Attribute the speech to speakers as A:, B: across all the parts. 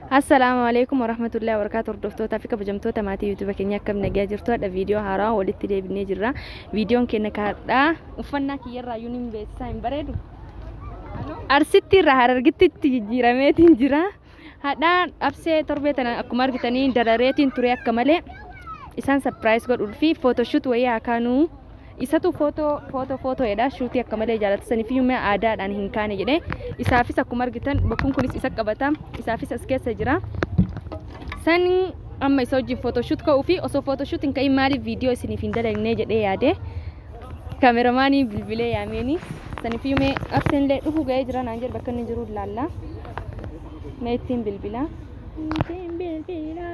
A: Assalaamu alaikum warahmatullahi wabarakatuh. Hordoftootaa fi kabajamtoota maatii YouTube keenya, akkam nagaa jirtu? Hadha viidiyoo haaraa walitti deebinee jirra. Viidiyoon keenya kaadhaa uffannaa kiyyarraa iyyuu ni beeksisaa, hin bareedu. Arsitti irraa Harargitti jijjiirameetiin jira. Hadhaa absee torbee tana akkuma argitanii darareetiin ture. Akka malee isaan surprise godhuu fi photoshoot wayii haa kaanuu, isatu footoo footoo footoo jedha, shootii akka malee jaalata. Saniif iyyuu mi'a aadaadhaan hin kaane jedhee isaafis akkuma argitan bokkuun kunis isa qabata, isaafis as keessa jira. San amma isa wajjin photoshoot ka'uu fi osoo photoshoot hin ka'in maaliif viidiyoo isiniif hin dalagne jedhee yaade kaameramaanii bilbilee yaameeni. Saniif iyyuu mee abseen illee dhufuu ga'ee jira naan jedhe. Bakka inni jiru ilaalla. Mee ittiin bilbila, ittiin bilbila.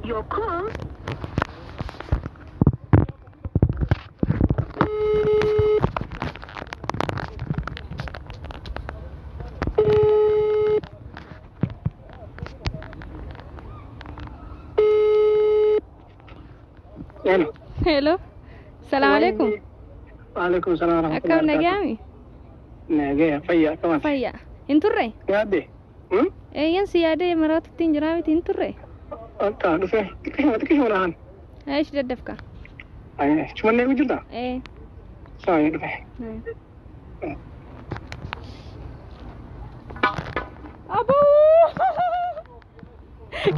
B: Your call
C: Hello.
A: Hello. Salaam alaikum.
C: Waalaikum salaam warahmatullahi
A: Akkam
C: wabarakatuh.
A: nagaami?
C: Nagaya, fayyaa, akkam ati?
A: Fayyaa. Hin turre?
C: Yaadde? Hmm?
A: Eeyyan, si yaadee maraatutti hin jiraa miti, hin turre?
C: Akka dhufe xiqqishuma xiqqishuma lahan.
A: Eesh, daddafka.
C: Chumannee eegu jirta?
A: Ee.
C: Saayee, dhufe.
A: Aboo!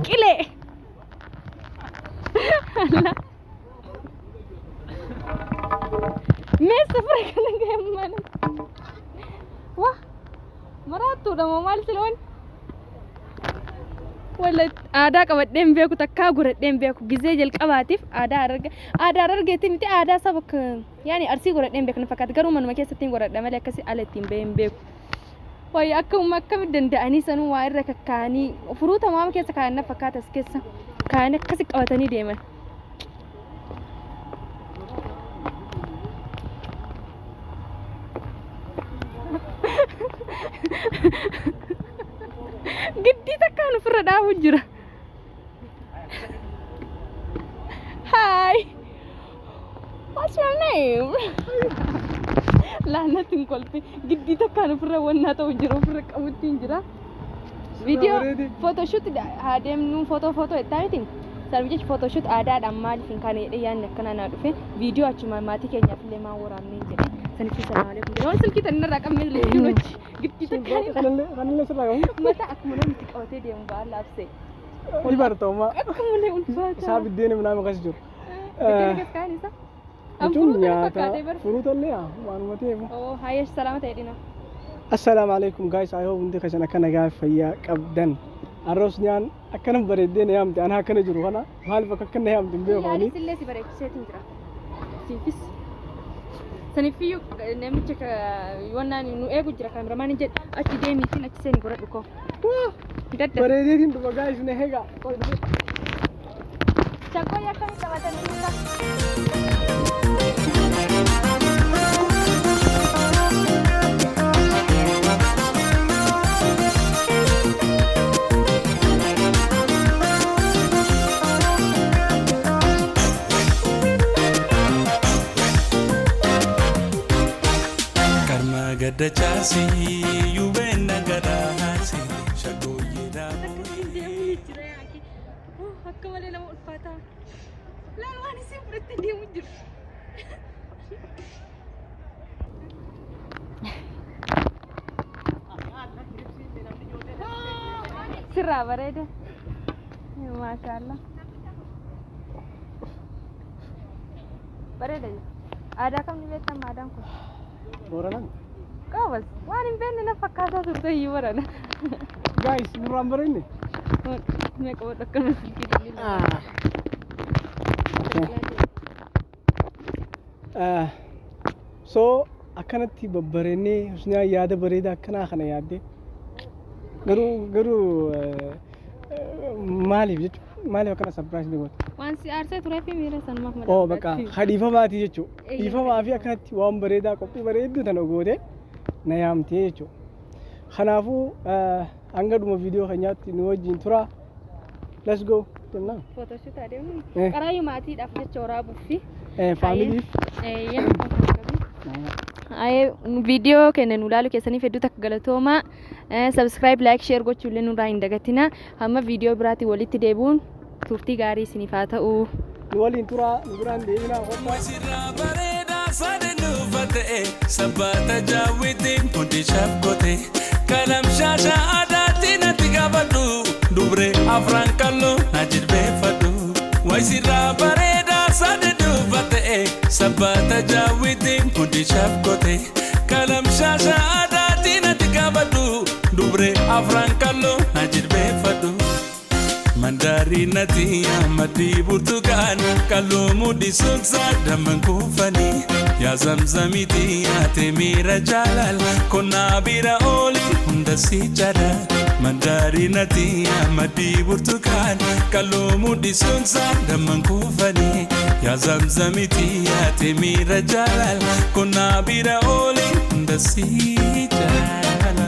A: Qilee! Allah. Mee safara kana ga'e mana. Wah! Maraattuudha moo maal siloon? Walla aadaa qabadhee hin beeku, takkaa godhadhee hin beeku. Gizee jalqabaatiif aadaa Hararge, aadaa Harargeetti miti, aadaa saba yaani Arsii godhadhee hin beeku na fakkaata. Garuu manuma keessatti hin godhadha malee akkasii ala ittiin bahee hin beeku. Wayya, akkuma akkamitti danda'anii sanuu waa irra kakkaa'anii furuuta maama keessa kaa'an na fakkaata, as keessa kaa'anii akkasi qabatanii deeman. Giddii takkaan ofirra dhaabu jira. Hi. What's your name? Laannatti hin kolfi. Giddii takkaan ofirra wannaa ta'u jira, ofirra qabutti hin jira. Viidiyoo photoshoot haa deemnu, footoo footoo jettaa miti. Sarbi jechi photoshoot aadaadhaan maaliif hin kaane jedhee yaadni akkanaa naa dhufe. Viidiyoo achuma maatii keenyaaf illee maan waraabnee jedhe. Saniif salaam alaikum jedhe. Waan silkii tan irraa qabnee leenjuun hojii. Giddii takkaan
C: Kanallee kanallee sirraa qabu.
A: mataa akkuma namni itti qabatee deemu ba'aa laabsee.
C: Ni barta uumaa.
A: Akka malee ulfaata.
C: Isaa biddeena minaamu akkas jiru.
A: Biddeena keessa kaa'an isaa. An
C: Jechuun
A: furuuta na
C: nyaata
A: fakkaatee bar.
C: furuuta illee waanuma ta'eef.
A: Oo, hayyesh, salaama ta'e dhina.
C: Assalaamu alaikum guys, I hope hundi keessan akka nagaa fi fayyaa qabdan. Arroos nyaan akkana bareeddee na yaamte, ana akkana jiru kana maaliif akka akkana yaamte hin beeku ani.
A: Yaanis illee si bareechiseetiin jira. Siifis. Sanifiyyuu namicha wannaan nu eegu jira, kaameramaan hin jedhe, achi deemiitiin achi seeni godhadhu koo. Dadda.
C: Bareedeetiin dhufa guys, na eega.
A: Shaggooyyee akkamitti taphatanii jira?
D: Karma gadda caasii yubeen nagadaasi shaggooyyee daaboo.
A: Akkasiin deemuu jira yaaki. Akka malee nama ulfaataa. Laal, waan isin fudhattee deemu jiru. Sirraa bareeda. Maashaallah. Bareeda jira. Aadaa kam ni beektan aadaan kun?
C: Booranaan.
A: Qabas waan hin beekne na fakkaataa turte iyyuu barana.
C: Guys, nurraan bareedne.
A: Mee qabadhu, akkana silkii ta'anii.
C: So akkanatti babbareennee Husnaa yaada bareedaa akkanaa kana yaadde, garuu maaliif jechuudha, maaliif akkana surprise ni goota?
A: Waan Waan si aarsee turee fi miira sanumaaf mala.
C: Oo, bakka hadhiifamaati jechuudha.
A: Eeyyee.
C: Dhiifamaa fi akkanatti waan bareedaa, qophii bareedduu tana goote na yaamtee jechuudha. Kanaafuu hanga dhuma viidiyoo keenyaatti nu wajjin tura. Let's go jennaan.
A: Photoshoot adeemnu.
C: Eh.
A: Qaraayyuu maatiidhaaf jecha waraabuuf fi.
C: Faamiliif.
A: Eeyyee. Ayee, viidiyoo keenya nu ilaaluu keessaniif hedduu takka galatoomaa. Subscribe, like, share gochuu illee nurraa hin dagatina. Hamma viidiyoo biraatiin walitti deebi'uun turtii gaarii isiniif haa ta'u.
C: Nu waliin tura, nu biraan deebinaa, kottaa.
D: Wasirraa bareedaa sadeen uffatee sabbaata jaawwitiin hundi shafkote kalam shaasha aadaatti natti qabadhu dubree afran qalloo na jilbeeffadhu. Wasirraa bareedaa sadeen uffatee sabbaata jaawwitiin hundi shafkote kalam shaasha aadaatti natti qabadhu dubree afran qalloo na jilbeeffadhu. Mandarinati amadii burtukaan kalloo mudhiisuunsa damman kuufanii yaa zamzamiti yaate miira jaalala konnaa bira ooli hunda si jala. Mandarinati amadii burtukaan kalloo mudhiisuunsa damman kuufanii yaa zamzamiti yaate miira jaalala konnaa bira ooli hunda si jala.